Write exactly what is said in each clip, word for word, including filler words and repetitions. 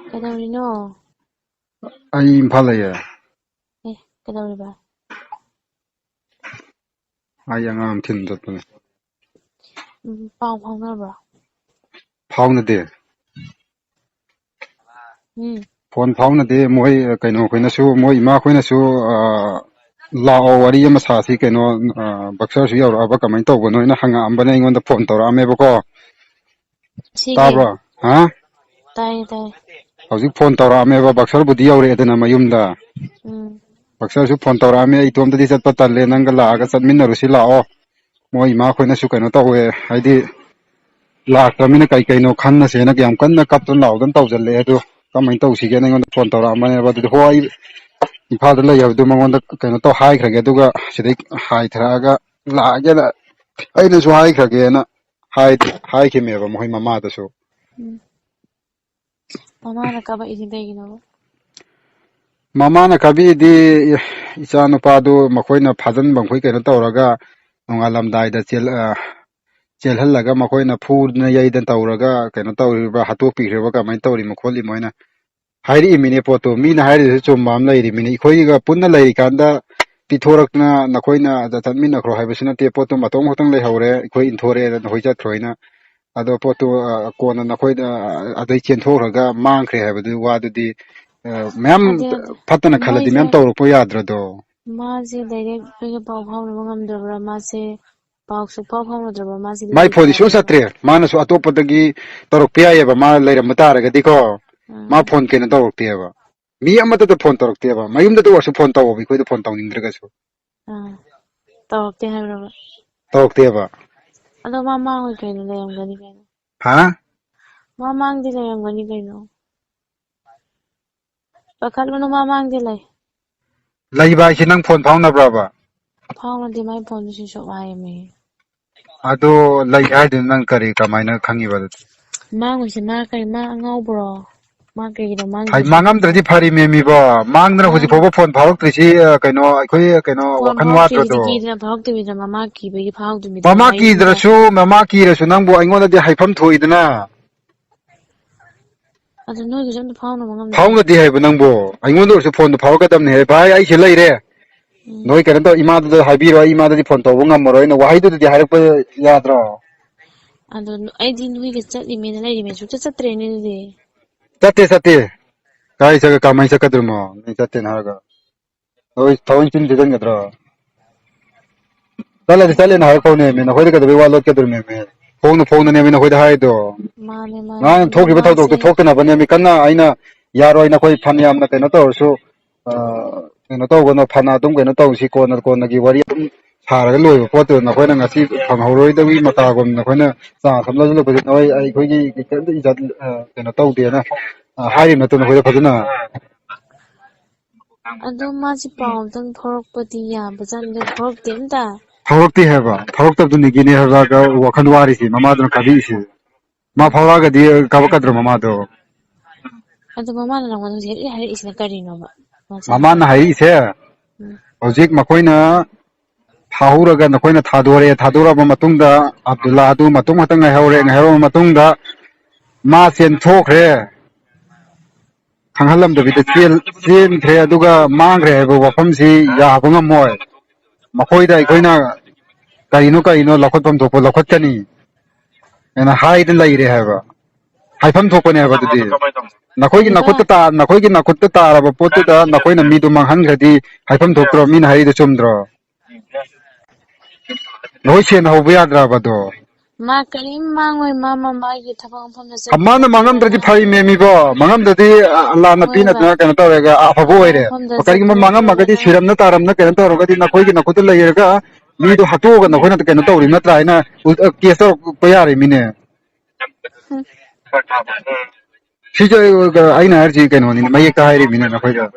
ꯀꯩꯗꯧꯔꯤꯅꯣ? ꯑꯩ ꯏꯝꯐꯥꯜ ꯂꯩꯌꯦ꯫ ꯑꯦ, ꯀꯩꯗꯧꯔꯤꯕ? ꯑꯩ ꯑꯉꯥꯡ ꯊꯤꯟ ꯆꯠꯄꯅꯦ꯫ ꯎꯝ, ꯄꯥꯎ ꯐꯥꯎꯅꯕ꯭ꯔꯣ? ꯐꯥꯎꯅꯗꯦ꯫ ꯎꯝ꯫ ꯐꯣꯟ ꯐꯥꯎꯅꯗꯦ꯫ ꯃꯣꯏ, ꯑ, ꯀꯩꯅꯣ ꯈꯣꯏꯅꯁꯨ, ꯃꯣꯏ ꯏꯃꯥ ꯈꯣꯏꯅꯁꯨ, ꯑ, "ꯂꯥꯛꯑꯣ, ꯋꯥꯔꯤ ꯑꯃ ꯁꯥꯁꯤ, ꯀꯩꯅꯣ, ꯑ, ꯕꯛꯁꯔꯁꯨ ꯌꯧꯔꯛꯑꯕ, ꯀꯃꯥꯏꯅ ꯇꯧꯕꯅꯣ?" ꯍꯥꯏꯅ ꯍꯪꯉꯛꯑꯝꯕꯅꯦ, ꯑꯩꯉꯣꯟꯗ ꯐꯣꯟ ꯇꯧꯔꯛꯑꯝꯃꯦꯕꯀꯣ꯫ ꯁꯤꯒꯤ ꯇꯥꯕ꯭ꯔꯣ? ꯍꯥ? ꯇꯥꯏꯌꯦ, ꯇꯥꯏꯌꯦ꯫ ꯍꯧꯖꯤꯛ ꯐꯣꯟ ꯇꯧꯔꯛꯑꯝꯃꯦꯕ, ꯕꯛꯁꯔꯕꯨꯗꯤ ꯌꯧꯔꯛꯑꯦꯗꯅ ꯃꯌꯨꯝꯗ꯫ ꯎꯝ꯫ ꯕꯛꯁꯔꯁꯨ ꯐꯣꯟ ꯇꯧꯔꯛꯑꯝꯃꯦ, "ꯑꯩ ꯏꯇꯣꯝꯇꯗꯤ ꯆꯠꯄ ꯇꯜꯂꯦ, ꯅꯪꯒ ꯂꯥꯛꯑꯒ ꯆꯠꯃꯤꯟꯅꯔꯨꯁꯤ ꯂꯥꯛꯑꯣ꯫ ꯃꯣꯏ ꯏꯃꯥ ꯈꯣꯏꯅꯁꯨ ꯀꯩꯅꯣ ꯇꯧꯋꯦ, ꯍꯥꯏꯗꯤ ꯂꯥꯛꯇ꯭ꯔꯃꯤꯅ ꯀꯩ ꯀꯩꯅꯣ ꯈꯟꯅꯁꯦꯅ ꯌꯥꯝ ꯀꯟꯅ ꯀꯞꯇꯅ ꯂꯥꯎꯗꯅ ꯇꯧꯖꯜꯂꯛꯑꯦ꯫ ꯑꯗꯨ ꯀꯃꯥꯏꯅ ꯇꯧꯁꯤꯒꯦꯅ?" ꯑꯩꯉꯣꯟꯗ ꯐꯣꯟ ꯇꯧꯔꯛꯑꯝꯕꯅꯦꯕ꯫ ꯑꯗꯨꯗꯤ ꯍꯣꯏ, ꯑꯩ ꯏꯝꯐꯥꯜꯗ ꯂꯩ ꯍꯥꯏꯕꯗꯨ ꯃꯉꯣꯟꯗ ꯀꯩꯅꯣ ꯇꯧ ꯍꯥꯏꯈ꯭ꯔꯒꯦ, ꯑꯗꯨꯒ ꯁꯤꯗꯩ ꯍꯥꯏꯊꯔꯛꯑꯒ ꯂꯥꯛꯑꯒꯦꯅ ꯑꯩꯅꯁꯨ ꯍꯥꯏꯈ꯭ꯔꯒꯦꯅ ꯍꯥꯏ-, ꯍꯥꯏꯈꯤꯕꯅꯦꯕ ꯃꯈꯣꯏ ꯃꯃꯥꯗꯁꯨ꯫ ꯎꯝ꯫ ꯃꯃꯥꯅ ꯀꯥꯄꯛꯏꯁꯤ ꯀꯩꯒꯤꯅꯣꯕ? ꯃꯃꯥꯅ ꯀꯥꯕꯤꯗꯤ ꯏꯆꯥ ꯅꯨꯄꯥꯗꯨ ꯃꯈꯣꯏꯅ ꯐꯥꯖꯤꯟꯕ ꯃꯈꯣꯏ ꯀꯩꯅꯣ ꯇꯧꯔꯒ ꯅꯣꯡꯉꯥꯜꯂꯝꯗꯥꯏꯗ ꯆꯦꯜ-, ꯑ, ꯆꯦꯜꯍꯜꯂꯒ ꯃꯈꯣꯏꯅ ꯐꯨꯗꯅ ꯌꯩꯗꯅ ꯇꯧꯔꯒ ꯀꯩꯅꯣ ꯇꯧꯔꯤꯕ꯭ꯔꯥ, ꯍꯥꯠꯇꯣꯛꯄꯤꯈ꯭ꯔꯤꯕ ꯀꯃꯥꯏꯅ ꯇꯧꯔꯤꯅꯣ ꯈꯣꯠꯂꯤꯅꯣ ꯍꯥꯏꯅ ꯍꯥꯏꯔꯛꯏꯃꯤꯅꯦ ꯄꯣꯠꯇꯣ꯫ ꯃꯤꯅ ꯍꯥꯏꯔꯤꯗꯨꯁꯨ ꯆꯨꯝꯕ ꯑꯃ ꯂꯩꯔꯤꯃꯤꯅꯦ꯫ ꯑꯩꯈꯣꯏꯒ ꯄꯨꯟꯅ ꯂꯩꯔꯤꯀꯥꯟꯗ ꯄꯤꯊꯣꯔꯛꯇꯅ ꯅꯈꯣꯏꯅ ꯑꯗ ꯆꯠꯃꯤꯟꯅꯈ꯭ꯔꯣ ꯍꯥꯏꯕꯁꯨ ꯅꯠꯇꯦ꯫ ꯄꯣꯠꯇꯣ ꯃꯇꯣꯝ ꯈꯛꯇꯪ ꯂꯩꯍꯧꯔꯦ, ꯑꯩꯈꯣꯏ ꯏꯟꯊꯣꯔꯛꯑꯦꯅ ꯅꯈꯣꯏ ꯆꯠꯈ꯭ꯔꯣ ꯍꯥꯏꯅ꯫ ꯑꯗꯣ ꯄꯣꯠꯇꯨ, ꯑ, ꯀꯣꯟꯅ ꯅꯈꯣꯏꯗ, ꯑ, ꯑꯗꯩ ꯆꯦꯟꯊꯣꯛꯈ꯭ꯔꯒ ꯃꯥꯡꯈ꯭ꯔꯦ ꯍꯥꯏꯕꯗꯨꯒꯤ ꯋꯥꯗꯨꯗꯤ, ꯑ, ꯃꯌꯥꯝ ꯑꯗꯨ ꯐꯠꯇꯅ ꯈꯜꯂꯗꯤ ꯃꯣꯏꯁꯦ, ꯃꯌꯥꯝ ꯇꯧꯔꯛꯄ ꯌꯥꯗ꯭ꯔꯗꯣ? ꯃꯥꯁꯦ ꯗꯥꯏꯔꯦꯛ ꯑꯩꯈꯣꯏꯒ ꯄꯥꯎ ꯐꯥꯎꯅꯕ ꯉꯝꯗ꯭ꯔꯕ꯭ꯔꯥ? ꯃꯥꯁꯦ ꯄꯥꯎ ꯁꯨꯛꯐꯥꯎ ꯐꯥꯎꯅꯗ꯭ꯔꯕ ꯃꯥꯁꯦ ꯃꯥꯏ ꯂꯩꯔꯤꯕ ꯐꯣꯟꯗꯤ ꯁꯨꯡꯆꯠ ꯀꯥꯏꯗꯅꯣ? ꯆꯠꯇ꯭ꯔꯦ꯫ ꯃꯥꯅꯁꯨ ꯑꯇꯣꯞꯄꯗꯒꯤ ꯇꯧꯔꯛꯄ ꯌꯥꯏꯑꯕ, ꯃꯥ ꯂꯩꯔꯝꯕ ꯇꯥꯔꯒꯗꯤꯀꯣ꯫ ꯃꯥ ꯎꯝ꯫ ꯐꯣꯟ ꯀꯩꯅꯣ ꯇꯧꯔꯛꯇꯦꯕ꯫ ꯃꯤ ꯑꯃꯠꯇꯗ ꯐꯣꯟ ꯇꯧꯔꯛꯇꯦꯕ꯫ ꯃꯌꯨꯝꯗꯗ ꯑꯣꯏꯔꯁꯨ ꯐꯣꯟ ꯇꯧꯑꯣꯕ, ꯑꯩꯈꯣꯏꯗ ꯐꯣꯟ ꯇꯧꯅꯤꯡꯗ꯭ꯔꯒꯁꯨ꯫ ꯑꯥ꯫ ꯇꯧꯔꯛꯇꯦ ꯍꯥꯏꯕ꯭ꯔꯕ? ꯇꯧꯔꯛꯇꯦꯕ꯫ ꯑꯗꯣ ꯃꯥ ꯃꯥꯡꯉꯣꯏ ꯀꯩꯅꯣ, ꯂꯩꯔꯝꯒꯅꯤ ꯀꯩꯅꯣ꯫ ꯍꯥ? ꯃꯥ ꯃꯥꯡꯗꯤ ꯂꯩꯔꯝꯒꯅꯤ ꯀꯩꯅꯣ꯫ ꯄꯥꯈꯠꯂꯨꯅꯨ, ꯃꯥ ꯃꯥꯡꯗꯤ ꯂꯩ꯫ ꯂꯩꯕ ꯍꯥꯏꯁꯦ ꯅꯪ ꯐꯣꯟ ꯐꯥꯎꯅꯕ꯭ꯔꯕ? ꯐꯥꯎꯅꯗꯦ, ꯃꯥꯏ ꯐꯣꯟꯗꯨ switch off ꯍꯥꯏꯌꯦꯃꯤ꯫ ꯑꯗꯣ ꯂꯩ ꯍꯥꯏꯗꯨꯅ ꯅꯪ ꯀꯔꯤ, ꯀꯃꯥꯏꯅ ꯈꯪꯉꯤꯕ ꯑꯗꯨꯗꯤ? ꯃꯥꯡꯉꯣꯏꯁꯦ, ꯃꯥ ꯀꯩ, ꯃꯥ ꯑꯉꯥꯎꯕ꯭ꯔꯣ? ꯃꯥ ꯀꯩꯒꯤꯅꯣ ꯍꯥꯏ, ꯃꯥꯡꯗ꯭ꯔꯤꯁꯦ? ꯃꯥꯡꯉꯝꯗ꯭ꯔꯗꯤ ꯐꯔꯤꯃꯦꯃꯤꯕꯣ꯫ ꯃꯥꯡꯗꯅ ꯃꯥꯡ- ꯍꯧꯖꯤꯛ ꯐꯥꯎꯕ ꯐꯣꯟ ꯐꯥꯎꯔꯛꯇ꯭ꯔꯤꯁꯤ, ꯑ, ꯀꯩꯅꯣ, ꯑꯩꯈꯣꯏ, ꯀꯩꯅꯣ, ꯐꯣꯟ ꯋꯥꯈꯜ ꯐꯥꯎꯔꯛꯇ꯭ꯔꯤꯁꯤꯗꯤ ꯋꯥꯠꯇ꯭ꯔꯗ꯭ꯔꯣ? ꯀꯤꯗꯅ ꯐꯥꯎꯔꯛꯇꯕꯤꯗ ꯃꯃꯥ ꯀꯤꯕꯒꯤ ꯐꯥꯎꯗꯕꯤꯗ ꯃꯃꯥ ꯃꯌꯨꯝꯗ ꯀꯤꯗ꯭ꯔꯁꯨ, ꯃꯃꯥ ꯀꯤꯔꯁꯨ ꯅꯪꯕꯨ ꯑꯩꯉꯣꯟꯗꯗꯤ ꯍꯥꯏꯐꯝ ꯊꯣꯛꯏꯗꯅ꯫ ꯑꯗꯨ ꯅꯣꯏꯒꯤꯁꯨ ꯑꯝꯇ ꯐꯥꯎꯅꯕ ꯉꯝꯗꯦ? ꯐꯥꯎꯅꯗꯦ ꯍꯥꯏꯕ ꯅꯪꯕꯨ? ꯑꯩꯉꯣꯟꯗ ꯑꯣꯏꯔꯁꯨ ꯐꯣꯟꯗꯣ ꯐꯥꯎꯔꯛꯀꯗꯕꯅꯦ꯫ "ꯍꯦ ꯚꯥꯏ, ꯑꯩ ꯁꯤ ꯂꯩꯔꯦ, ꯎꯝ꯫ ꯅꯣꯏ ꯀꯩꯅꯣ ꯇꯧ, ꯏꯃꯥꯗꯨꯗ ꯍꯥꯏꯕꯤꯔꯣ, ꯑꯩ ꯏꯃꯥꯗꯗꯤ ꯐꯣꯟ ꯇꯧꯕ ꯉꯝꯃꯔꯣꯏꯅ" ꯋꯥꯍꯩꯗꯨꯗꯗꯤ ꯍꯥꯏꯔꯛꯄ ꯌꯥꯗ꯭ꯔꯣ? ꯑꯗꯣ ꯅ-, ꯑꯩꯗꯤ ꯅꯣꯏꯒ ꯆꯠꯂꯤꯃꯦꯅ ꯂꯩꯔꯤꯃꯦ, ꯁꯨꯡꯆꯠ ꯆꯠꯇ꯭ꯔꯦꯅꯦ ꯑꯗꯨꯗꯤ꯫ ꯆꯠꯇꯦ, ꯆꯠꯇꯦ꯫ ꯀꯥꯏ ꯆꯠꯂ ꯀꯃꯥꯏꯅ ꯆꯠꯀꯗ꯭ꯔꯤꯃꯣ? ꯅꯣꯏ ꯆꯠꯇꯦꯅ ꯍꯥꯏꯔꯒ꯫ ꯊꯑꯣꯏ, ꯊꯑꯣꯏ ꯆꯤꯟ ꯊꯤꯖꯤꯟꯒꯗ꯭ꯔꯣ? ꯆꯠꯂꯗꯤ ꯆꯠꯂꯦꯅ ꯍꯥꯏꯔꯛꯄꯅꯦꯃꯤ, ꯅꯈꯣꯏꯗ ꯀꯩꯗꯧꯕꯩ ꯋꯥ ꯂꯣꯠꯀꯗꯧꯔꯤꯃꯦꯃꯤ? ꯐꯣꯡꯅ ꯐꯣꯡꯅꯅꯦꯃꯤ ꯅꯈꯣꯏꯗ ꯍꯥꯏꯗꯣ꯫ ꯃꯥꯅꯦ, ꯃꯥꯅꯦ꯫ ꯉꯔꯥꯡ ꯑꯗꯣ ꯊꯣꯛꯈꯤꯕ ꯊꯧꯗꯣꯛꯇꯣ ꯃꯥꯁꯦ ꯊꯣꯛꯇꯅꯕꯅꯦꯃꯤ, ꯀꯟꯅ ꯑꯩꯅ ꯌꯥꯔꯣꯏ, ꯅꯈꯣꯏ ꯐꯅ ꯌꯥꯝꯅ ꯀꯩꯅꯣ ꯇꯧꯔꯁꯨ, ꯑ, ꯀꯩꯅꯣ ꯇꯧꯒꯅꯣ, ꯐꯅ ꯑꯗꯨꯝ ꯀꯩꯅꯣ ꯇꯧꯁꯤ, ꯀꯣꯟꯅ, ꯀꯣꯟꯅꯒꯤ ꯋꯥꯔꯤ ꯑꯗꯨꯝ ꯁꯥꯔꯒ ꯂꯣꯏꯕ ꯄꯣꯠꯇꯨ ꯅꯈꯣꯏꯅ ꯉꯁꯤ ꯐꯪꯍꯧꯔꯣꯏꯗꯕꯒꯤ ꯃꯇꯥꯒꯨꯝ ꯅꯈꯣꯏꯅ ꯆꯥ ꯊꯛꯅꯁꯤꯜꯂꯛꯄꯁꯦ ꯅꯈꯣꯏ ꯑꯩꯈꯣꯏꯒꯤ ꯀꯩꯝꯇ ꯏꯖꯠ, ꯑ, ꯀꯩꯅꯣ ꯇꯧꯗꯦꯅ, ꯑ, ꯍꯥꯏꯔꯤꯕ ꯅꯠꯇ꯭ꯔꯣ ꯅꯈꯣꯏꯗ ꯐꯖꯅ? ꯑꯗꯣ ꯃꯥꯁꯦ ꯄꯥꯎ ꯑꯝꯇꯪ ꯐꯥꯎꯔꯛꯄꯗꯤ ꯌꯥꯕꯖꯥꯠꯅꯤ, ꯑꯗꯣ ꯐꯥꯎꯔꯛꯇꯦ ꯑꯝꯇ꯫ ꯐꯥꯎꯔꯛꯇꯦ ꯍꯥꯏꯕ? ꯐꯥꯎꯔꯛꯇꯕꯗꯨꯅꯤꯒꯤꯅꯦ ꯍꯥꯏꯕ ꯋꯥꯈꯜ ꯋꯥꯔꯤꯁꯦ, ꯃꯃꯥꯗꯨꯅ ꯈꯥꯕꯤꯛꯏꯁꯦ꯫ ꯃꯥ ꯐꯥꯎꯔꯛꯑꯒꯗꯤ ꯀꯥꯄꯛꯀꯗ꯭ꯔꯣ ꯃꯃꯥꯗꯣ? ꯑꯗꯣ ꯃꯃꯥꯅ ꯅꯪꯉꯣꯟꯗ ꯍꯧꯖꯤꯛ ꯍꯦꯛ ꯍꯥꯏꯔꯛꯏꯁꯤꯅ ꯀꯔꯤꯅꯣꯕ? ꯃꯥꯁꯦ? ꯃꯃꯥꯅ ꯍꯥꯏꯔꯛꯏꯁꯦ, ꯎꯝ꯫ ꯍꯧꯖꯤꯛ ꯃꯈꯣꯏꯅ ꯊꯥꯍꯧꯔꯒ ꯅꯈꯣꯏꯅ ꯊꯥꯗꯣꯔꯛꯑꯦ, ꯊꯥꯗꯣꯔꯛꯑꯕ ꯃꯇꯨꯡꯗ ꯑꯕꯗꯨꯜꯂꯥ ꯑꯗꯨ ꯃꯇꯣꯝ ꯈꯛꯇ ꯉꯥꯏꯍꯧꯔꯦ, ꯉꯥꯏꯍꯧꯔꯕ ꯃꯇꯨꯡꯗ ꯃꯥ ꯆꯦꯟꯊꯣꯛꯈ꯭ꯔꯦ, ꯈꯪꯍꯜꯂꯝꯗꯕꯤꯗ ꯆꯦꯟ-, ꯆꯦꯟꯈ꯭ꯔꯦ, ꯑꯗꯨꯒ ꯃꯥꯡꯈ꯭ꯔꯦ ꯍꯥꯏꯕ ꯋꯥꯐꯝꯁꯤ ꯌꯥꯕ ꯉꯝꯃꯣꯏ꯫ ꯃꯈꯣꯏꯗ ꯑꯩꯈꯣꯏꯅ ꯀꯔꯤꯅꯣ ꯀꯔꯤꯅꯣ ꯂꯧꯈꯠꯐꯝ ꯊꯣꯛꯄ ꯂꯧꯈꯠꯀꯅꯤ ꯍꯥꯏꯅ ꯍꯥꯏꯗ ꯂꯩꯔꯦ ꯍꯥꯏꯕ꯫ ꯍꯥꯏꯐꯝ ꯊꯣꯛꯄꯅꯦ ꯍꯥꯏꯕ ꯑꯗꯨꯗꯤ꯫ ꯅꯈꯣꯏꯒꯤ ꯀꯩꯕ? ꯅꯈꯨꯠꯇ ꯇꯥ-, ꯅꯈꯣꯏꯒꯤ ꯅꯈꯨꯠꯇ ꯇꯥꯔꯕ ꯄꯣꯠꯇꯨꯗ ꯅꯈꯣꯏꯅ ꯃꯤꯗꯨ ꯃꯥꯡꯍꯟꯈ꯭ꯔꯗꯤ ꯍꯥꯏꯐꯝ ꯊꯣꯛꯇ꯭ꯔꯣ? ꯃꯤꯅ ꯍꯥꯏꯔꯤꯗꯣ ꯆꯨꯝꯗ꯭ꯔꯣ? ꯅꯈꯣꯏ ꯁꯦꯟ ꯍꯧꯕ ꯌꯥꯗ꯭ꯔꯕ ꯑꯗꯣ? ꯃꯥ ꯀꯔꯤꯝ ꯃꯥꯡꯉꯣꯏ, ꯃꯥ ꯃꯃꯥꯒꯤ ꯊꯕꯛ ꯃꯐꯝꯗ ꯃꯥꯅ ꯆꯠꯈ꯭ꯔꯅꯤ꯫ ꯃꯥꯡꯉꯝꯗ꯭ꯔꯗꯤ ꯐꯩꯃꯦ ꯃꯤꯕꯣ, ꯃꯥꯡꯉꯝꯗ꯭ꯔꯗꯤ, ꯑ, ꯑꯜꯂꯥꯅ ꯍꯣꯏꯕ꯫ ꯄꯤꯅꯗꯅ ꯀꯩꯅꯣ ꯇꯧꯔꯒ ꯑꯐꯕ ꯊꯕꯛ ꯑꯣꯏꯔꯦ꯫ ꯃꯐꯝꯗ ꯀꯔꯤꯒꯨꯝꯕ ꯆꯠꯈ꯭ꯔꯅꯤ ꯁꯤꯔꯝꯅ ꯇꯥꯔꯝꯅ ꯀꯩꯅꯣ ꯇꯧꯔꯒꯗꯤ ꯅꯈꯣꯏꯒꯤ ꯅꯈꯨꯠꯇ ꯂꯩꯔꯒ ꯃꯤꯗꯣ ꯍꯥꯠꯇꯣꯛꯑꯒ ꯅꯈꯣꯏꯅ ꯀꯩꯅꯣ ꯇꯧꯔꯤ ꯅꯠꯇ꯭ꯔꯥ ꯍꯥꯏꯅ ꯎꯜ-, ꯑ, ꯀꯦꯁ ꯇꯧꯔꯛꯄ ꯌꯥꯔꯦ ꯃꯤꯅꯦ꯫ ꯎꯝ꯫ ꯁꯤꯁꯨ ꯑꯩ, ꯑꯩꯅ ꯍꯥꯏꯔꯤꯁꯤ ꯀꯩꯅꯣꯅꯤꯅꯦ, ꯃꯌꯦꯛꯇ ꯍꯥꯏꯔꯤꯃꯤꯅꯦ ꯅꯈꯣꯏꯗ꯫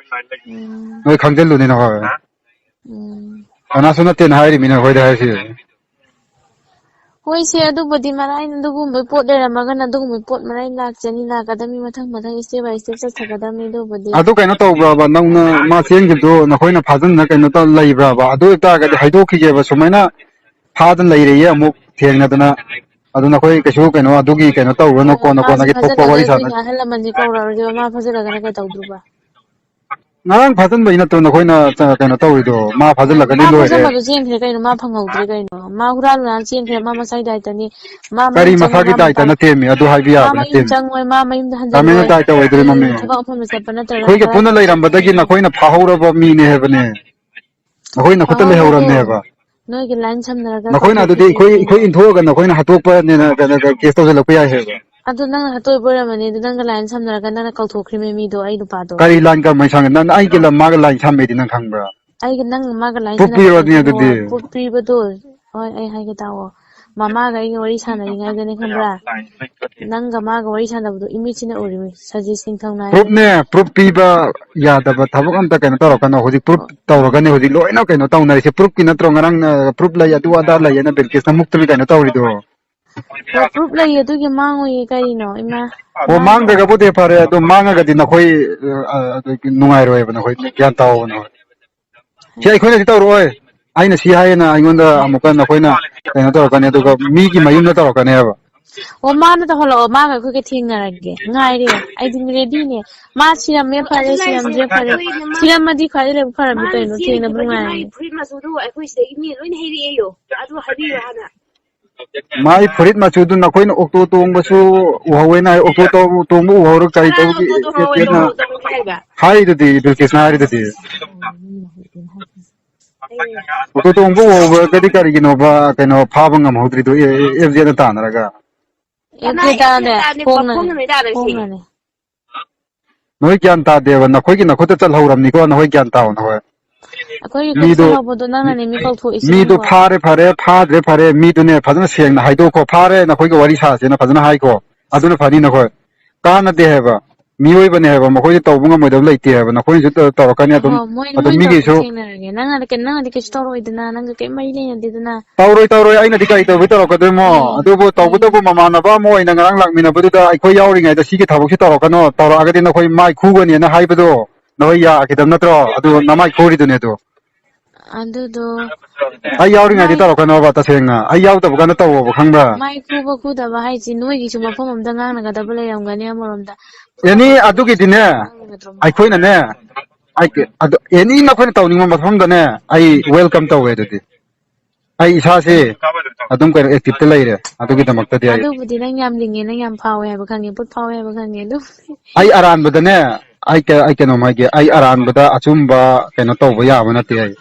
ꯎꯝ꯫ ꯅꯣꯏ ꯈꯪꯖꯤꯜꯂꯨꯅꯦ ꯅꯈꯣꯏ꯫ ꯎꯝ꯫ ꯀꯅꯥꯁꯨ ꯅꯠꯇꯦꯅ ꯍꯥꯏꯔꯤꯃꯤꯅꯦ ꯅꯈꯣꯏꯗ ꯍꯥꯏꯔꯤꯁꯤ꯫ ꯍꯣꯏꯁꯦ, ꯑꯗꯨꯕꯨꯗꯤ ꯃꯔꯥꯏꯅ ꯑꯗꯨꯒꯨꯝꯕ ꯄꯣꯠ ꯂꯩꯔꯝꯃꯒꯅ ꯑꯗꯨꯒꯨꯝꯕ ꯄꯣꯠ ꯃꯔꯥꯏ ꯂꯥꯛꯆꯅꯤ, ꯂꯥꯛꯀꯗꯕꯅꯤ, ꯃꯊꯪ ꯃꯊꯪ step by step ꯆꯠꯊꯒꯗꯕꯅꯤ ꯑꯗꯨꯕꯨꯗꯤ꯫ ꯑꯗꯨ ꯀꯩꯅꯣ ꯇꯧꯕ꯭ꯔꯕ? ꯅꯪꯅ ꯃꯥ ꯆꯦꯟꯈꯤꯕꯗꯨ ꯅꯈꯣꯏꯅ ꯐꯥꯖꯤꯟꯗꯅ ꯀꯩꯅꯣ ꯇꯧ ꯂꯩꯕ꯭ꯔꯕ? ꯑꯗꯨ ꯑꯣꯏꯇꯥꯔꯒꯗꯤ ꯍꯥꯏꯗꯣꯛꯈꯤꯒꯦꯕ, ꯁꯨꯃꯥꯏꯅ ꯐꯥꯗꯅ ꯂꯩꯔꯦꯌꯦ ꯑꯃꯨꯛ ꯊꯦꯡꯅꯗꯅ꯫ ꯑꯗꯨ ꯅꯈꯣꯏ ꯀꯩꯁꯨ ꯀꯩꯅꯣ ꯑꯗꯨꯒꯤ ꯀꯩꯅꯣ ꯇꯧꯔꯨꯔꯅꯨ, ꯀꯣꯟꯅ ꯀꯣꯟꯅꯒꯤ ꯊꯣꯛꯄ ꯋꯥꯔꯤ ꯁꯥꯟꯅ꯫ ꯑꯍꯜ ꯂꯃꯟꯁꯦ ꯀꯧꯔꯛꯑꯔꯣꯏꯗꯕ, ꯃꯥ ꯐꯥꯖꯤꯜꯂꯒꯅ ꯀꯩꯗꯧꯗꯣꯏꯕ? ꯉꯔꯥꯡ ꯐꯥꯖꯤꯟꯕꯩ ꯅꯠꯇ꯭ꯔꯣ ꯅꯈꯣꯏꯅ ꯆ-, ꯀꯩꯅꯣ ꯇꯧꯔꯤꯗꯣ? ꯃꯥ ꯐꯥꯖꯤꯜꯂꯒꯗꯤ ꯃꯥ ꯂꯣꯏꯔꯦ꯫ ꯐꯥꯖꯤꯟꯕꯗꯣ ꯆꯦꯟꯈ꯭ꯔꯦ ꯀꯩꯅꯣ, ꯃꯥ ꯐꯪꯍꯧꯗ꯭ꯔꯦ ꯀꯩꯅꯣ, ꯃꯥ ꯍꯨꯔꯥꯟꯂꯨꯔꯥ ꯆꯦꯟꯈ꯭ꯔꯦ, ꯃꯥ ꯃꯁꯥꯒꯤ ꯗꯥꯏꯇꯅꯤ꯫ ꯃꯥ ꯀꯔꯤ ꯃꯌꯨꯝ ꯆꯪꯉꯣꯏ, ꯃꯁꯥꯒꯤ ꯃꯥ ꯗꯥꯏꯇ ꯃꯄꯥꯟ, ꯅꯠꯇꯦꯝꯃꯤ? ꯑꯗꯨ ꯍꯥꯏꯕ ꯃꯥ ꯌꯥꯕ ꯃꯌꯨꯝ ꯅꯠꯇꯦꯝꯃꯤ꯫ ꯆꯪꯉꯣꯏ, ꯃꯥ ꯃꯌꯨꯝꯗ ꯀꯃꯥꯏꯅ ꯍꯟꯖꯜꯂꯣꯏ, ꯗꯥꯏꯇ ꯑꯣꯏꯗꯣꯔꯤꯅꯣꯃꯤ? ꯊꯕꯛ ꯃꯐꯝꯗ ꯆꯠꯄ ꯅꯠꯇ꯭ꯔꯒꯅ ꯑꯩꯈꯣꯏꯒ ꯄꯨꯟꯅ ꯀꯗꯥꯏꯗ ꯆꯠꯀꯦ ꯂꯩꯔꯝꯕꯗꯒꯤ ꯍꯥꯏꯅꯣ? ꯅꯈꯣꯏꯅ ꯐꯥꯍꯧꯔꯕ ꯃꯤꯅꯦ ꯍꯥꯏꯕꯅꯦ꯫ ꯅꯈꯣꯏ ꯅꯈꯨꯠꯇ ꯐꯥꯍꯧꯕꯗꯣ ꯂꯩꯍꯧꯔꯕꯅꯦꯕ꯫ ꯅꯣꯏꯒꯤ ꯂꯥꯏꯟ ꯁꯝꯅꯔꯒ ꯅꯈꯣꯏꯅ ꯑꯗꯨꯗꯤ ꯀꯧꯊꯣꯛꯈꯤꯕꯅꯦ ꯑꯩꯈꯣꯏ, ꯀꯩꯅꯣ꯫ ꯑꯩꯈꯣꯏ ꯏꯟꯊꯣꯛꯑꯒ ꯅꯈꯣꯏꯅ ꯍꯥꯠꯇꯣꯛꯄꯅꯦꯅ ꯀꯩꯅꯣ, ꯀꯦꯁ ꯇꯧꯁꯤꯜꯂꯛꯄ ꯌꯥꯏ ꯍꯥꯏꯕ꯫ ꯑꯗꯨ ꯅꯪꯅ ꯍꯥꯠꯇꯣꯛꯏꯕ ꯑꯣꯏꯔꯝꯃꯅꯤ, ꯑꯗꯨ ꯅꯪꯒ ꯂꯥꯏꯟ ꯁꯝꯅꯔꯒ ꯅꯪꯅ ꯀꯧꯊꯣꯛꯈ꯭ꯔꯤꯃꯦ ꯃꯤꯗꯣ, ꯑꯩ ꯅꯨꯄꯥꯗꯣ꯫ ꯀꯔꯤ ꯂꯥꯏꯟ ꯀꯃꯥꯏꯅ ꯁꯝꯒꯦ? ꯅꯪ ꯑꯩꯒ ꯂꯝ ꯃꯥꯒ ꯂꯥꯏꯟ ꯁꯝꯃꯦꯗꯤ ꯅꯪ ꯈꯪꯕ꯭ꯔꯥ? ꯑꯩꯒ ꯅꯪ ꯃꯥꯒ ꯂꯥꯏꯟ ꯄ꯭ꯔꯨꯐ ꯁꯝꯅꯕ ꯄꯤꯔꯣꯅꯦ ꯅꯠꯇꯦꯀꯣ, ꯑꯗꯨꯗꯤ꯫ ꯄ꯭ꯔꯨꯐ ꯄꯤꯕꯗꯣ, ꯍꯣꯏ, ꯑꯩ ꯍꯥꯏꯒꯦ ꯇꯥꯎꯑꯣ꯫ ꯃꯃꯥꯒ ꯑꯩꯒ ꯋꯥꯔꯤ ꯁꯥꯟꯅꯔꯤꯉꯩꯗꯅꯦ, ꯈꯪꯕ꯭ꯔꯥ? ꯅꯪꯒ ꯃꯥꯒ ꯋꯥꯔꯤ ꯁꯥꯟꯅꯕꯗꯣ ꯏꯃꯤꯠꯁꯤꯅ ꯎꯔꯤꯃꯤ, ꯁꯖꯤꯠ ꯅꯤꯡꯊꯧ ꯅꯥꯏꯔꯦ꯫ ꯄ꯭ꯔꯨꯐꯅꯦ, ꯄ꯭ꯔꯨꯐ ꯄꯤꯕ ꯌꯥꯗꯕ ꯊꯕꯛ ꯑꯝꯇ ꯀꯩꯅꯣ ꯇꯧꯔꯛꯀꯅꯣ꯫ ꯍꯧꯖꯤꯛ ꯄ꯭ꯔꯨꯐ ꯇꯧꯔꯒꯅꯤ, ꯍꯧꯖꯤꯛ ꯂꯣꯏꯅ ꯀꯩꯅꯣ ꯇꯧꯅꯔꯤꯁꯦ꯫ ꯄ꯭ꯔꯨꯐꯀꯤ ꯅꯠꯇ꯭ꯔꯣ ꯉꯔꯥꯡ, ꯑ, ꯄ꯭ꯔꯨꯐ ꯂꯩ, ꯑꯗꯨ ꯑꯗꯥ ꯂꯩ ꯍꯥꯏꯅ ꯕꯤꯜꯀꯤꯁꯅ ꯃꯨꯛꯇꯨꯕꯤ ꯀꯩꯅꯣ ꯇꯧꯔꯤꯗꯣ? ꯍꯣꯏ, ꯄ꯭ꯔꯨꯐ ꯂꯩꯌꯦ, ꯑꯗꯨꯒꯤ ꯃꯥꯡꯉꯣꯏꯌꯦ ꯀꯔꯤꯅꯣ, ꯏꯃꯥ꯫ ꯑꯣ, ꯃꯥꯡꯗ꯭ꯔꯒꯕꯨꯗꯤ ꯐꯔꯦ, ꯑꯗꯣ ꯃꯥꯡꯉꯒꯗꯤ ꯅꯈꯣꯏ, ꯑ, ꯑ, ꯅꯨꯡꯉꯥꯏꯔꯣꯏꯕ, ꯅꯈꯣꯏ ꯒ꯭ꯌꯥꯟ ꯇꯥꯎꯕ ꯅꯈꯣꯏ꯫ ꯁꯤ ꯑꯩꯈꯣꯏꯅꯗꯤ ꯇꯧꯔꯛꯑꯣꯏ꯫ ꯑꯩꯅ ꯁꯤ ꯍꯥꯏꯌꯦꯅ ꯑꯩꯉꯣꯟꯗ ꯑꯃꯨꯛꯀ ꯅꯈꯣꯏꯅ ꯀꯩꯅꯣ ꯇꯧꯔꯛꯀꯅꯤ, ꯑꯗꯨꯒ ꯃꯤꯒꯤ ꯃꯌꯨꯝꯗ ꯇꯧꯔꯛꯀꯅꯦꯕ꯫ ꯑꯣ, ꯃꯥꯅ ꯇꯧꯍꯜꯂꯛꯑꯣ, ꯃꯥꯒ ꯑꯩꯈꯣꯏꯒ ꯊꯦꯡꯅꯔꯒꯦ, ꯉꯥꯏꯔꯦ, ꯑꯩꯗꯤ ꯔꯦꯗꯤꯅꯦ꯫ ꯃꯥ ꯁꯤꯔꯝꯃꯦ, ꯐꯔꯦ, ꯁꯤꯔꯝꯗ꯭ꯔꯦ, ꯐꯔꯦ꯫ ꯁꯤꯔꯝꯃꯗꯤ ꯈ꯭ꯋꯥꯏꯗꯩ ꯂꯥꯏꯕꯛ ꯐꯔꯕꯅꯤ ꯀꯩꯅꯣ, ꯊꯦꯡꯅꯕ ꯅꯨꯡꯉꯥꯏꯔꯅꯤ꯫ ꯐꯨꯔꯤꯠ ꯃꯆꯨꯗꯨ ꯑꯩꯈꯣꯏ ꯁꯤꯗꯒꯤ ꯃꯤ ꯂꯣꯏꯅ ꯍꯩꯔꯛꯑꯦꯌꯣ, ꯑꯗꯨ ꯍꯥꯏꯕꯤꯌꯨ ꯍꯥꯟꯅ꯫ ꯃꯥꯏ ꯐꯨꯔꯤꯠ ꯃꯆꯨꯗꯨ ꯅꯈꯣꯏꯅ ꯑꯣꯛꯇꯣ ꯇꯣꯡꯕꯁꯨ ꯎꯍꯧꯋꯦꯅ ꯍꯥꯏ, ꯑꯣꯛꯇꯣ ꯇꯣ-, ꯇꯣꯡꯕ ꯎꯍꯧꯔ ꯀꯔꯤ ꯀꯅꯥꯅ ꯇꯧꯕꯒꯤ ꯑꯣꯛꯇꯣ ꯇꯣꯡꯍꯧꯋꯦ, ꯇꯦꯠꯅ ꯑꯣꯛꯇꯣ ꯇꯣꯡꯍꯧꯋꯦ ꯍꯥꯏꯕ? ꯍꯥꯏꯗꯨꯗꯤ, ꯕꯤꯜꯀꯤꯁꯅ ꯍꯥꯏꯔꯤꯗꯨꯗꯤ꯫ ꯑꯣꯛꯇꯣ ꯇꯣꯡꯕ ꯎꯍꯧꯕꯗꯗꯤ ꯀꯔꯤꯒꯤꯅꯣꯕ, ꯀꯩꯅꯣ, ꯐꯥꯕ ꯉꯝꯍꯧꯗ꯭ꯔꯤꯗꯣ, ꯑꯦ, ꯑꯦ, ꯑꯦꯐ ꯖꯦꯗꯅ ꯇꯥꯟꯅꯔꯒ? ꯑꯦꯐ ꯖꯦꯗꯅꯦ, ꯈꯣꯡꯅꯅꯦ, ꯈꯣꯡꯅꯅꯦ꯫ ꯅꯈꯣꯏ ꯒ꯭ꯌꯥꯟ ꯇꯥꯗꯦꯕ, ꯅꯈꯣꯏꯒꯤ ꯅꯈꯨꯠꯇ ꯆꯠꯍꯧꯔꯕꯅꯤꯀꯣ, ꯅꯈꯣꯏ ꯒ꯭ꯌꯥꯟ ꯇꯥꯎ ꯅꯈꯣꯏ꯫ ꯑꯩꯈꯣꯏꯒꯤ ꯈꯨꯠ ꯃꯤꯗꯨ, ꯆꯠꯍꯧꯕꯗꯣ ꯅꯪꯅꯅꯦ ꯃꯤ ꯀꯧꯊꯣꯛꯏꯁꯦ ꯃꯤꯗꯨ ꯅꯪꯕꯣ꯫ ꯐꯥꯔꯦ ꯐꯔꯦ, ꯐꯥꯗ꯭ꯔꯦ ꯐꯔꯦ, ꯃꯤꯗꯨꯅꯦ ꯐꯖꯅ ꯁꯦꯡꯅ ꯍꯥꯏꯗꯣꯛꯈꯣ, ꯐꯥꯔꯦ, ꯅꯈꯣꯏꯒ ꯋꯥꯔꯤ ꯁꯥꯁꯦꯅ ꯐꯖꯅ ꯍꯥꯏꯈꯣ, ꯑꯗꯨꯅ ꯐꯅꯤ ꯅꯈꯣꯏ꯫ ꯀꯥꯟꯅꯗꯦ ꯍꯥꯏꯕ, ꯃꯤꯑꯣꯏꯕꯅꯦ ꯍꯥꯏꯕ, ꯃꯈꯣꯏꯗꯤ ꯇꯧꯕ ꯉꯝꯃꯣꯏꯗꯕ ꯂꯩꯇꯦ ꯍꯥꯏꯕ, ꯅꯈꯣꯏꯅꯁꯨ ꯇꯧ-, ꯇꯧꯔꯛꯀꯅꯤ ꯑꯗꯨꯝ, ꯑꯣ, ꯃꯣꯏ, ꯑꯗꯨꯝ ꯃꯣꯏꯅ ꯇꯧꯔꯛꯄꯗꯤ ꯃꯤꯒꯤꯁꯨ꯫ ꯊꯦꯡꯅꯔꯒꯦ꯫ ꯅꯪꯅꯗꯤ ꯀꯩ-, ꯅꯪꯅꯗꯤ ꯀꯩꯁꯨ ꯇꯧꯔꯛꯑꯣꯏꯗꯅ, ꯅꯪꯒ ꯀꯩꯝ ꯃꯔꯤ ꯂꯩꯅꯗꯦꯗꯅ꯫ ꯇꯧꯔꯣꯏ, ꯇꯧꯔꯣꯏ, ꯑꯩꯅꯗꯤ ꯀꯔꯤ ꯇꯧꯕꯩ ꯇꯧꯔꯛꯀꯗꯣꯏꯃꯣ? ꯑꯦ, ꯑꯗꯨꯕꯨ ꯑꯦ꯫ ꯇꯧꯕꯇꯕꯨ ꯃꯃꯥꯟꯅꯕ ꯑꯃ ꯑꯣꯏꯅ ꯉꯔꯥꯡ ꯂꯥꯛꯃꯤꯟꯅꯕꯗꯨꯗ ꯑꯩꯈꯣꯏ ꯌꯥꯎꯔꯤꯉꯩꯗ ꯁꯤꯒꯤ ꯊꯕꯛꯁꯤ ꯇꯧꯔꯛꯀꯅꯣ, ꯇꯧꯔꯛꯑꯒꯗꯤ ꯅꯈꯣꯏ ꯃꯥꯏ ꯈꯨꯒꯅꯦꯅ ꯍꯥꯏꯕꯗꯣ ꯅꯈꯣꯏ ꯌꯥꯈꯤꯗꯕ ꯅꯠꯇ꯭ꯔꯣ? ꯑꯗꯨ ꯅꯃꯥꯏ ꯈꯨꯔꯤꯗꯨꯅꯦ ꯑꯗꯨ꯫ ꯑꯗꯨꯗꯣ ꯑꯩ ꯌꯥꯎꯔꯤꯉꯩꯗꯤ ꯇꯧꯔꯛꯀꯅꯣꯕ, ꯇꯁꯦꯡꯅ ꯑꯩ ꯌꯥꯎꯗꯕ ꯀꯥꯟꯗ ꯇꯧꯋꯣꯕ, ꯈꯪꯕ꯭ꯔꯥ? ꯃꯥꯏ ꯈꯨꯕ ꯈꯨꯗꯕ ꯍꯥꯏꯁꯤ ꯅꯣꯏꯒꯤꯁꯨ ꯃꯐꯝ ꯑꯃꯗ ꯉꯥꯡꯅꯒꯗꯕ ꯂꯩꯔꯝꯒꯅꯤ ꯑꯃꯔꯣꯝꯗ꯫ ꯑꯦꯅꯤ, ꯑꯗꯨꯒꯤꯗꯤꯅꯦ, ꯉꯥꯡꯅꯒꯗ꯭ꯔꯣ? ꯑꯩꯈꯣꯏꯅꯅꯦ, ꯑꯩ, ꯑꯗꯨ, ꯑꯦꯅꯤ ꯅꯈꯣꯏꯅ ꯇꯧꯅꯤꯡꯕ ꯃꯐꯝꯗꯅꯦ, ꯑꯩ ꯋꯦꯜꯀꯝ ꯇꯧꯋꯦ꯫ ꯑꯗꯨꯗꯤ ꯑꯩ ꯏꯁꯥꯁꯦ ꯑꯗꯨꯝ ꯀꯩꯅꯣ ꯑꯦꯛꯇꯤꯞꯇ ꯂꯩꯔꯦ, ꯑꯗꯨꯒꯤꯗꯃꯛꯇꯗꯤ ꯑꯩ ꯑꯗꯨꯕꯨꯗꯤ ꯅꯪ ꯌꯥꯝ ꯂꯤꯡꯉꯦ, ꯅꯪ ꯌꯥꯝ ꯐꯥꯎꯋꯦ ꯍꯥꯏꯕ ꯈꯪꯉꯦ, ꯄꯨꯠ ꯐꯥꯎꯋꯦ ꯍꯥꯏꯕ ꯈꯪꯉꯦ꯫ ꯑꯗꯨ ꯑꯩ ꯑꯔꯥꯟꯕꯗꯅꯦ, ꯑꯩ ꯀ-, ꯑꯩ ꯀꯩꯅꯣꯝ ꯍꯥꯏꯒꯦ, ꯑꯩ ꯑꯔꯥꯟꯕꯗ ꯑꯆꯨꯝꯕ ꯀꯩꯅꯣ ꯇꯧꯕ ꯌꯥꯕ ꯅꯠꯇꯦ꯫ ꯑꯩ,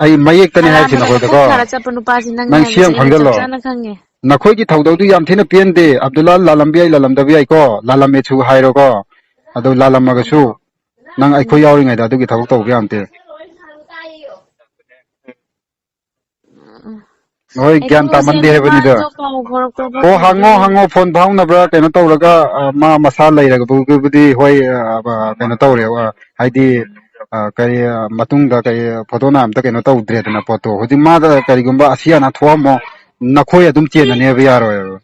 ꯑꯩ ꯃꯌꯦꯛꯇꯅꯦ ꯍꯥꯏꯔꯤꯁꯦ ꯑꯔꯥꯟꯕꯗ ꯃꯈꯣꯡ ꯅꯈꯣꯏꯗꯀꯣ, ꯊꯥꯔ ꯆꯠꯄ ꯅꯨꯄꯥꯁꯤ ꯅꯪꯅꯦ ꯅꯪ ꯁꯤ ꯍꯥꯏꯕꯁꯦ ꯑꯃ ꯑꯩꯅ ꯆꯞ ꯈꯪꯖꯜꯂꯣ꯫ ꯆꯥꯅ ꯈꯪꯉꯦ꯫ ꯅꯈꯣꯏꯒꯤ ꯊꯧꯗꯧꯗꯨ ꯌꯥꯝ ꯊꯤꯅ ꯄꯦꯟꯗꯦ꯫ ꯑꯕꯗꯨꯜꯂꯥ ꯂꯥꯜꯂꯝꯕ ꯌꯥꯏ, ꯂꯥꯜꯂꯝꯗꯕ ꯌꯥꯏꯀꯣ, ꯂꯥꯜꯂꯝꯃꯦꯁꯨ ꯍꯥꯏꯔꯣꯀꯣ, ꯑꯗꯨ ꯂꯥꯜꯂꯝꯃꯒꯁꯨ ꯅꯪ ꯑꯩꯈꯣꯏ ꯌꯥꯎꯔꯤꯉꯩꯗ ꯑꯗꯨꯒꯤ ꯊꯕꯛ ꯇꯧꯕ ꯌꯥꯝ ꯊꯤ꯫ ꯍꯣꯏ, ꯒ꯭ꯌꯥꯟ ꯑꯩꯈꯣꯏꯁꯦ ꯇꯥꯃꯟꯗꯦ ꯍꯥꯏꯕꯅꯤꯗ꯫ ꯅꯨꯄꯥꯁꯨ ꯄꯥꯎ ꯐꯥꯎꯔꯛꯄ ꯑꯣ, ꯍꯪꯉꯣ, ꯈꯣꯠꯄ ꯍꯪꯉꯣ, ꯐꯣꯟ ꯐꯥꯎꯅꯕ꯭ꯔꯥ, ꯀꯩꯅꯣ ꯇꯧꯔꯒ, ꯑ, ꯃꯥ ꯃꯁꯥ ꯂꯩꯔꯒꯕꯨꯗꯤ, ꯍꯣꯏ, ꯑ, ꯑ, ꯀꯩꯅꯣ ꯇꯧꯔꯦ, ꯑ, ꯍꯥꯏꯗꯤ, ꯑ, ꯀꯔꯤ, ꯑ, ꯃꯇꯨꯡꯗ ꯀꯔꯤ, ꯐꯣꯇꯣꯅ ꯑꯝꯇ ꯀꯩꯅꯣ ꯇꯧꯗ꯭ꯔꯦꯗꯅ ꯄꯣꯠꯇꯣ꯫ ꯍꯧꯖꯤꯛ ꯃꯥꯗ ꯀꯔꯤꯒꯨꯝꯕ ꯑꯁꯤ ꯑꯅꯥ ꯊꯣꯛꯑꯝꯃꯣ, ꯅꯈꯣꯏ ꯑꯗꯨꯝ ꯆꯦꯟꯅꯅꯦꯕ ꯌꯥꯔꯣꯏꯕ꯫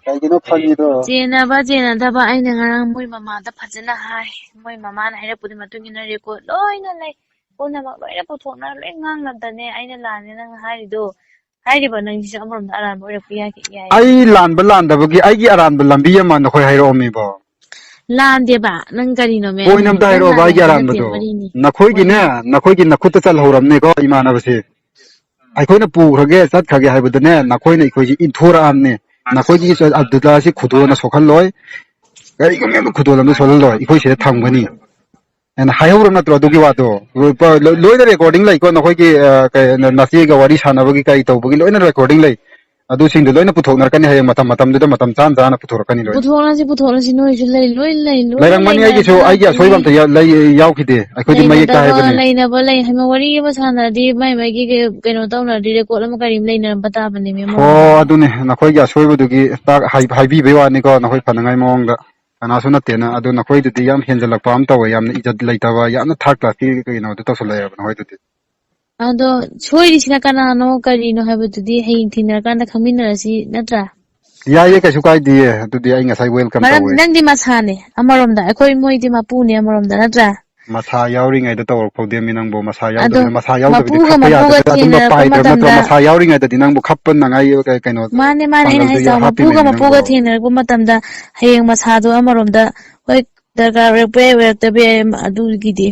ꯀꯩꯒꯤꯅꯣ ꯐꯪꯉꯤꯗꯣ? ꯆꯦꯟꯅꯕ ꯆꯦꯟꯅꯗꯕ ꯑꯩꯅ ꯉꯔꯥꯡ ꯃꯣꯏ ꯃꯃꯥꯗ ꯐꯖꯅ ꯍꯥꯏ꯫ ꯃꯣꯏ ꯃꯃꯥꯅ ꯍꯥꯏꯔꯛꯄꯗꯨꯒꯤ ꯃꯇꯨꯡ ꯏꯟꯅ ꯔꯦꯀꯣꯔꯠ ꯂꯣꯏꯅ ꯂꯩ꯫ ꯄꯨꯝꯅꯃꯛ ꯂꯣꯏꯅ ꯄꯨꯊꯣꯛꯅ ꯂꯣꯏ ꯉꯥꯡꯅꯕꯗꯅꯦ ꯑꯩꯅ ꯂꯥꯟꯅꯦ ꯅꯪ ꯍꯥꯏꯔꯤꯗꯣ꯫ ꯍꯥꯏꯔꯤꯕ ꯅꯪꯁꯤꯁꯨ ꯑꯃꯔꯣꯝꯗ ꯑꯔꯥꯟꯕ ꯑꯣꯏꯔꯛꯄ ꯌꯥꯏ, ꯌꯥꯏ꯫ ꯑꯩ ꯂꯥꯟꯕ ꯂꯥꯟꯗꯕꯒꯤ ꯑꯩꯒꯤ ꯑꯔꯥꯟꯕ ꯂꯝꯕꯤ ꯑꯃ ꯅꯈꯣꯏ ꯍꯥꯏꯔꯛꯑꯝꯃꯤꯕꯣ꯫ ꯂꯥꯟꯗꯦꯕ, ꯅꯪ ꯀꯔꯤꯅꯣꯃꯦ? ꯄꯣꯏꯟ ꯑꯝꯇ ꯅꯪ ꯍꯥꯏꯔꯛꯑꯣꯕ, ꯂꯥꯜꯂꯦ ꯑꯩꯒꯤ ꯍꯥꯏꯕ ꯅꯠꯇꯦ, ꯑꯔꯥꯟꯕꯗꯣ꯫ ꯋꯥꯔꯤꯅꯤ꯫ ꯅꯈꯣꯏꯒꯤꯅꯦ, ꯋꯥꯔꯤ꯫ ꯅꯈꯣꯏꯒꯤ ꯅꯈꯨꯠꯇ ꯆꯜꯍꯧꯔꯝꯅꯦꯀꯣ, ꯏꯃꯥꯟꯅꯕꯁꯦ꯫ ꯑꯩꯈꯣꯏꯅ ꯄꯨꯈ꯭ꯔꯒꯦ, ꯆꯠꯈ꯭ꯔꯒꯦ ꯍꯥꯏꯕꯗꯅꯦ, ꯅꯈꯣꯏꯅ ꯑꯩꯈꯣꯏꯁꯦ ꯏꯟꯊꯣꯔꯛꯑꯝꯅꯦ꯫ ꯅꯈꯣꯏꯒꯤ ꯑꯗꯨꯗ ꯁꯤ ꯈꯨꯗꯣꯜꯅ ꯁꯣꯛꯍꯜꯂꯣꯏ, ꯀꯔꯤꯒꯨꯝꯕ ꯑꯃ ꯈꯨꯗꯣꯜ ꯑꯃ ꯁꯣꯛꯍꯜꯂꯣꯏ, ꯑꯩꯈꯣꯏ ꯁꯤꯗ ꯊꯝꯒꯅꯤ ꯍꯥꯏꯅ ꯍꯥꯏꯍꯧꯔ ꯅꯠꯇ꯭ꯔꯣ ꯑꯗꯨꯒꯤ ꯋꯥꯗꯣ? ꯂꯣꯏ-, ꯂꯣꯏꯅ ꯔꯦꯀꯣꯔꯗꯤꯡ ꯂꯩꯀꯣ, ꯅꯈꯣꯏꯒꯤ, ꯑ, ꯀꯩ, ꯅꯆꯦꯒ ꯋꯥꯔꯤ ꯁꯥꯟꯅꯕꯒꯤ ꯀꯔꯤ ꯇꯧꯕꯒꯤ ꯂꯣꯏꯅ ꯔꯦꯀꯣꯔꯗꯤꯡ ꯂꯩ꯫ ꯑꯗꯨꯁꯤꯡꯗꯣ ꯂꯣꯏꯅ ꯄꯨꯊꯣꯛꯅꯔꯛꯀꯅꯤ ꯍꯌꯦꯡ ꯃꯇꯝ ꯃꯇꯝꯗꯨꯗ, ꯃꯇꯝ ꯆꯥꯅ ꯆꯥꯅ ꯄꯨꯊꯣꯔꯛꯀꯅꯤ ꯂꯣꯏꯅ꯫ ꯄꯨꯊꯣꯛꯅꯁꯤ, ꯄꯨꯊꯣꯛꯅꯁꯤ, ꯅꯣꯏꯁꯨ ꯂꯩ, ꯂꯣꯏ ꯂꯩ, ꯂꯣꯏꯅ ꯂꯩꯔꯝꯒꯅꯤ, ꯑꯩꯒꯤꯁꯨ, ꯂꯩꯅꯕ ꯑꯩꯒꯤ ꯑꯁꯣꯏꯕ ꯑꯝꯇ ꯉꯥꯛꯇꯅꯤ꯫ ꯌꯥ-, ꯂꯩ-, ꯌꯥꯎꯈꯤꯗꯦ꯫ ꯑꯩꯈꯣꯏꯗꯤ ꯃꯌꯦꯛꯇ ꯂꯩꯅꯗꯕ, ꯍꯥꯏꯕꯅꯤ꯫ ꯂꯩꯅꯕ ꯂꯩ ꯍꯥꯏꯕ ꯋꯥꯔꯤ ꯑꯃ ꯁꯥꯟꯅꯔꯗꯤ ꯃꯥꯏ ꯃꯥꯏꯒꯤ ꯀꯩ-, ꯀꯩꯅꯣ ꯇꯧꯅꯔꯗꯤ ꯔꯦꯀꯣꯔꯠ ꯑꯃ ꯀꯔꯤ ꯑꯃ ꯂꯩꯅꯔꯝꯕ ꯇꯥꯕꯅꯦꯃꯤ ꯍꯣ, ꯑꯃꯔꯣꯝꯗ꯫ ꯑꯗꯨꯅꯦ, ꯅꯈꯣꯏꯒꯤ ꯑꯁꯣꯏꯕꯗꯨꯒꯤ ꯇꯥꯛ-, ꯍꯥꯏ-, ꯍꯥꯏꯕꯤꯕꯩ ꯋꯥꯅꯤꯀꯣ, ꯅꯈꯣꯏ ꯐꯅꯉꯥꯏ ꯃꯑꯣꯡꯗ꯫ ꯀꯅꯥꯁꯨ ꯅꯠꯇꯦꯅ, ꯑꯗꯨ ꯅꯈꯣꯏꯗꯨꯗꯤ ꯌꯥꯝ ꯍꯦꯟꯖꯜꯂꯛꯄ ꯑꯃ ꯇꯧꯋꯦ, ꯌꯥꯝꯅ ꯏꯖꯠ ꯂꯩꯇꯕ, ꯌꯥꯝꯅ ꯊꯥꯔꯠ ꯀ꯭ꯂꯥꯁꯀꯤ ꯀꯩꯅꯣꯗꯨ ꯇꯧꯁꯜꯂꯛꯑꯦꯕ ꯅꯈꯣꯏꯗꯨꯗꯤ꯫ ꯑꯗꯣ ꯁꯣꯏꯔꯤꯁꯤꯅ ꯀꯅꯥꯅꯣ ꯀꯔꯤꯅꯣ ꯍꯥꯏꯕꯗꯨꯗꯤ ꯍꯌꯦꯡ ꯊꯦꯡꯅꯔꯀꯥꯟꯗ ꯈꯪꯃꯤꯟꯅꯔꯁꯤ, ꯅꯠꯇ꯭ꯔꯥ? ꯌꯥꯏꯌꯦ, ꯀꯩꯁꯨ ꯀꯥꯏꯗꯤꯌꯦ, ꯑꯗꯨꯗꯤ ꯑꯩ ꯉꯁꯥꯏ ꯋꯦꯜꯀꯝ ꯃꯔꯝ ꯇꯧꯋꯦ꯫ ꯅꯪꯗꯤ ꯃꯁꯥꯅꯦ ꯑꯃꯔꯣꯝꯗ, ꯑꯩꯈꯣꯏ ꯃꯣꯏꯗꯤ ꯃꯄꯨꯅꯦ ꯑꯃꯔꯣꯝꯗ, ꯅꯠꯇ꯭ꯔꯥ? ꯃꯁꯥ ꯌꯥꯎꯔꯤꯉꯩꯗ ꯇꯧꯔꯛꯐꯧꯗꯦꯃꯤ ꯅꯪꯕꯨ꯫ ꯃꯁꯥ ꯑꯗꯣ ꯌꯥꯎꯗꯕꯅꯤ, ꯃꯁꯥ ꯌꯥꯎꯗꯕꯗꯤ ꯃꯄꯨꯒ ꯈꯞꯄ ꯃꯄꯨꯒ ꯌꯥꯗꯕꯅꯤꯅ ꯑꯗꯨꯝꯕ ꯊꯦꯡꯅꯔꯛꯄ ꯄꯥꯏꯗ꯭ꯔꯕ ꯅꯠꯇ꯭ꯔꯣ? ꯃꯇꯝꯗ, ꯃꯁꯥ ꯌꯥꯎꯔꯤꯉꯩꯗꯗꯤ ꯅꯪꯕꯨ ꯈꯞꯄ ꯅꯉꯥꯏ ꯀꯩꯅꯣ ꯃꯥꯅꯦ, ꯃꯥꯅꯦ, ꯑꯩꯅ ꯄꯥꯡꯒꯜꯗꯣ ꯍꯥꯏꯁꯦ, ꯃꯄꯨꯒ ꯍꯥꯞꯄꯤꯕꯅꯤ ꯃꯄꯨꯒ ꯅꯪꯕꯨ꯫ ꯊꯦꯡꯅꯔꯛꯄ ꯃꯇꯝꯗ ꯍꯌꯦꯡ ꯃꯁꯥꯗꯣ ꯑꯃꯔꯣꯝꯗ ꯍꯣꯏ ꯗꯔꯀꯥꯔ ꯑꯣꯏꯔꯛꯄ ꯌꯥꯏ, ꯑꯣꯏꯔꯛꯇꯕ ꯌꯥꯏ, ꯑꯗꯨꯒꯤꯗꯤ꯫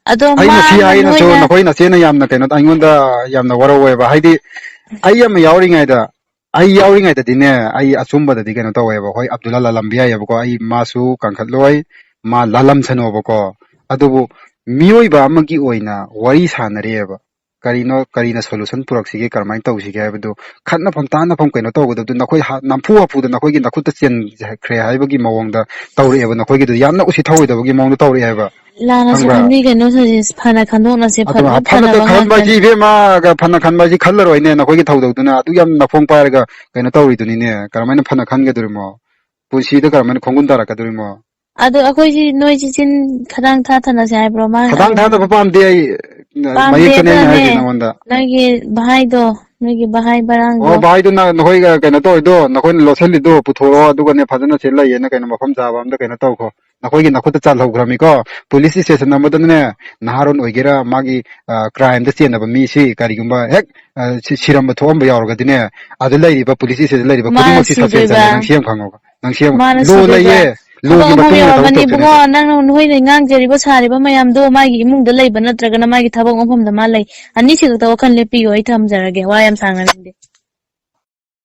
ꯑꯗꯣ ꯑꯩꯅ ꯁꯤ ꯃꯥꯅ ꯍꯥꯏꯅꯁꯨ ꯅꯣꯏꯅ ꯅꯈꯣꯏ ꯅꯆꯦꯅ ꯌꯥꯝꯅ ꯀꯩꯅꯣ ꯑꯩꯉꯣꯟꯗ ꯌꯥꯝꯅ ꯋꯥꯔꯧꯋꯦꯕ꯫ ꯍꯥꯏꯗꯤ ꯑꯩ ꯑꯃ ꯌꯥꯎꯔꯤꯉꯩꯗ, ꯑꯩ ꯌꯥꯎꯔꯤꯉꯩꯗꯗꯤꯅꯦ, ꯑꯩ ꯑꯆꯨꯝꯕꯗꯗꯤ ꯀꯩꯅꯣ ꯇꯧꯋꯦꯕ꯫ ꯍꯣꯏ, ꯑꯕꯗꯨꯜꯂꯥ ꯂꯥꯜꯂꯝꯕ ꯌꯥꯏꯌꯦꯕꯀꯣ, ꯑꯩ ꯃꯥꯁꯨ ꯀꯟꯈꯠꯂꯣꯏ, ꯃꯥ ꯂꯥꯜꯂꯝꯁꯅꯣꯕꯀꯣ꯫ ꯑꯗꯨꯕꯨ ꯃꯤꯑꯣꯏꯕ ꯑꯃꯒꯤ ꯑꯣꯏꯅ ꯋꯥꯔꯤ ꯁꯥꯟꯅꯔꯤꯑꯕ꯫ ꯀꯔꯤꯅꯣ, ꯀꯔꯤꯅ solution ꯄꯨꯔꯛꯁꯤꯒꯦ, ꯀꯔꯝꯍꯥꯏꯅ ꯇꯧꯁꯤꯒꯦ ꯍꯥꯏꯕꯗꯨ ꯈꯠꯅꯐꯝ ꯇꯥꯅꯐꯝ ꯀꯩꯅꯣ ꯇꯧꯒꯗꯕꯗꯨ ꯅꯈꯣꯏ ꯍꯥ-, ꯅꯝꯐꯨ ꯍꯥꯐꯨꯗ ꯅꯈꯣꯏꯒꯤ ꯅꯈꯨꯠꯇ ꯆꯦꯟꯈ꯭ꯔꯦ ꯍꯥꯏꯕꯒꯤ ꯃꯑꯣꯡꯗ ꯇꯧꯔꯛꯑꯦꯕ꯫ ꯅꯈꯣꯏꯒꯤꯗꯨ ꯌꯥꯝꯅ ꯎꯁꯤꯠ ꯊꯧꯑꯣꯏꯗꯕꯒꯤ ꯃꯑꯣꯡꯗ ꯇꯧꯔꯛꯑꯦꯕ꯫ ꯂꯥꯟꯅꯁꯨ ꯈꯪꯕ꯭ꯔꯥ? ꯈꯟꯕꯤꯒꯅꯨ, ꯁꯖꯤꯁ, ꯐꯅ ꯈꯟꯗꯣꯛꯅꯁꯦ, ꯑꯗꯨ ꯐꯅ ꯐꯅ ꯈꯟꯕ ꯈꯟꯕ ꯍꯥꯏꯁꯤ ꯉꯥꯛꯇꯅꯤ꯫ ꯏꯕꯦꯝꯃ, ꯐꯅ ꯈꯟꯕ ꯍꯥꯏꯁꯤ ꯈꯜꯂꯔꯣꯏꯅꯦ꯫ ꯅꯈꯣꯏꯒꯤ ꯊꯧꯗꯧꯗꯨꯅ ꯑꯗꯨꯛ ꯌꯥꯝ ꯅꯈꯣꯡ ꯄꯥꯏꯔꯒ ꯀꯩꯅꯣ ꯇꯧꯔꯤꯗꯨꯅꯤꯅꯦ꯫ ꯀꯔꯝꯍꯥꯏꯅ ꯐꯅ ꯈꯟꯒꯗꯣꯔꯤꯃꯣ? ꯄꯨꯟꯁꯤꯗ ꯀꯔꯝꯍꯥꯏꯅ ꯈꯣꯡꯒꯨꯟ ꯇꯥꯔꯛꯀꯗꯣꯔꯤꯃꯣ? ꯑꯗꯣ ꯑꯩꯈꯣꯏꯁꯤ ꯅꯣꯏꯁꯤ ꯆꯤꯟ ꯈꯗꯥꯡ ꯊꯥꯊꯅꯁꯦ ꯍꯥꯏꯕ꯭ꯔꯣ? ꯃꯥ, ꯈꯗꯥꯡ ꯊꯥꯗꯕ ꯄꯥꯝꯗꯦ ꯑꯩ꯫ ꯄꯥꯝꯗꯦ, ꯃꯌꯦꯛꯇꯅꯦ ꯑꯩꯅ ꯑꯗꯨꯅꯅꯦ ꯍꯥꯏꯁꯦ ꯅꯉꯣꯟꯗ꯫ ꯅꯣꯏꯒꯤ ꯚꯥꯏꯗꯣ, ꯅꯣꯏꯒꯤ ꯚꯥꯏ ꯕꯔꯥꯡꯗꯣ꯫ ꯑꯣ, ꯚꯥꯏꯗꯨ ꯅ-, ꯅꯈꯣꯏꯒ ꯀꯩꯅꯣ ꯇꯧꯔꯤꯗꯣ, ꯅꯈꯣꯏꯅ ꯂꯣꯠꯁꯤꯜꯂꯤꯗꯣ ꯄꯨꯊꯣꯔꯛꯑꯣ, ꯑꯗꯨꯒꯅꯦ ꯐꯖꯅ ꯁꯤ ꯂꯩꯌꯦꯅ ꯀꯩꯅꯣ ꯃꯐꯝ ꯆꯥꯕ ꯑꯝꯗ ꯀꯩꯅꯣ ꯇꯧꯈꯣ꯫ ꯅꯈꯣꯏꯒꯤ ꯅꯈꯨꯠꯇ ꯆꯥꯜꯍꯧꯈ꯭ꯔꯕꯅꯤꯀꯣ꯫ Police station ꯑꯃꯗꯅꯦ ꯅꯍꯥꯔꯣꯟ ꯑꯣꯏꯒꯦꯔꯥ, ꯃꯥꯒꯤ, ꯑ, crime ꯗ ꯆꯦꯟꯅꯕ ꯃꯤꯁꯤ ꯀꯔꯤꯒꯨꯝꯕ ꯍꯦꯛ, ꯑ, ꯁꯤ-, ꯁꯤꯔꯝꯕ ꯊꯣꯛꯑꯝꯕ ꯌꯥꯎꯔꯒꯗꯤꯅꯦ, ꯑꯗ ꯂꯩꯔꯤꯕ police station ꯗ ꯂꯩꯔꯤꯕ ꯃꯥꯅ ꯈꯨꯗꯤꯡꯃꯛꯁꯤ ꯁꯤꯗꯣꯏꯕ꯫ Suspension ꯅꯦ, ꯅꯪ ꯁꯤ ꯑꯃ ꯈꯪꯉꯣ꯫ ꯅꯪ ꯁꯤ ꯑꯃ ꯃꯥꯅ law ꯁꯤꯗꯣꯏꯕ꯫ ꯂꯩꯌꯦ, law ꯊꯕꯛ ꯒꯤ ꯑꯃ ꯃꯇꯨꯡ ꯏꯟꯅ ꯊꯕꯛ ꯌꯧꯔꯝꯃꯅꯤ ꯇꯧꯗꯣꯏꯅꯦ ꯏꯕꯨꯡꯉꯣ, ꯅꯪ꯫ ꯅꯪꯅ ꯅꯈꯣꯏꯅ ꯉꯥꯡꯖꯔꯤꯕ ꯁꯥꯔꯤꯕ ꯃꯌꯥꯝꯗꯣ ꯃꯥꯒꯤ ꯏꯃꯨꯡꯗ ꯂꯩꯕ ꯅꯠꯇ꯭ꯔꯒꯅ ꯃꯥꯒꯤ ꯊꯕꯛ ꯃꯐꯝꯗ ꯃꯥ ꯂꯩ꯫ ꯑꯅꯤꯁꯤ ꯈꯛꯇ ꯋꯥꯈꯜ ꯂꯦꯞꯄꯤꯌꯣ, ꯑꯩ ꯊꯝꯖꯔꯒꯦ, ꯋꯥ ꯌꯥꯝ ꯁꯥꯡꯅ ꯉꯥꯡꯅꯤꯡꯗꯦ꯫